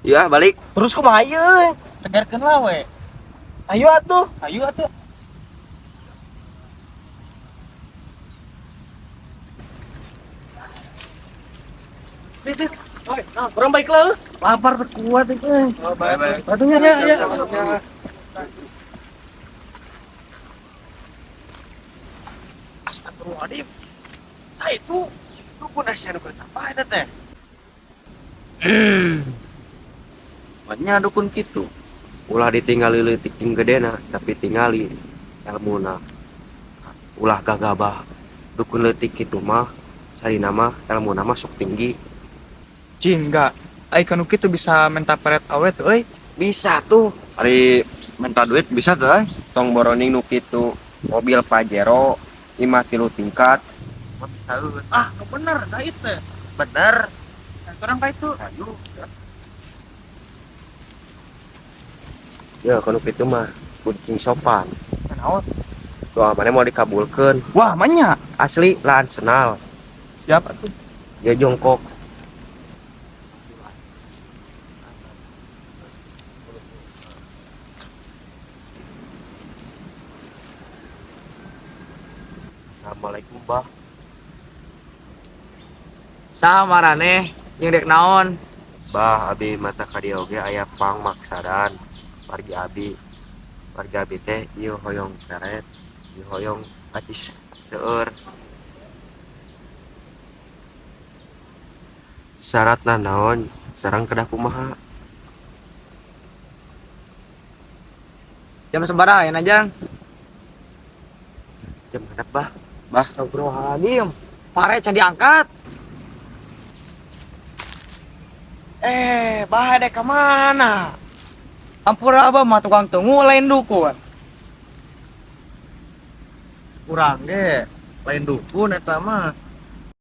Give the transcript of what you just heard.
Ya balik. Terus kumaha ieu? Tegarkeun lah we. Ayo atuh. Ayo atuh. Dit, Oi, nah, kurang baik lah. Lapar teu kuat euy. Oh, baik. Atuh nya ya. Astagfirullahaladzim. Saya itu dukun Asia dukun apa eta teh? Maknya dukun kitu. Ulah ditinggali leutik jeung gedena, tapi tingali elmuna. Ulah gagabah. Dukun leutik kitu mah sarina mah elmuna mah sok tinggi. Cing, enggak. Ai kanu kitu bisa minta peret awet euy. Bisa tuh. Ari minta duit bisa tuh euy. Tong boroning nu kitu. Mobil Pajero imah 3 tingkat. Mah bisa euy. Ah, nu bener da ieu teh. Bener. Nah, kurang ka itu. Ayo. Ya kalau kitu mah kucing sopan. Naon? Doa mana mau dikabulkeun. Wah, manya. Asli lahan senal. Siapa tuh? Ya jongkok. Assalamualaikum, Bah. Saha maraneh jeung dek naon? Bah, abi mata ka dieu oge aya pang maksadan. Wargi abi. Wargi abi teh ieu hoyong peret, ieu hoyong acis seueur. Syaratna naon? Sareng kedah kumaha? Jam sabaraha ayeuna, Jang? Jam genep, Bah. Bah. Astagfirullahaladzim. Pare can diangkat. Bah dek ka mana? Ampura abah mah tukang tunggu lain dukun. Kurang ge lain dukun eta mah.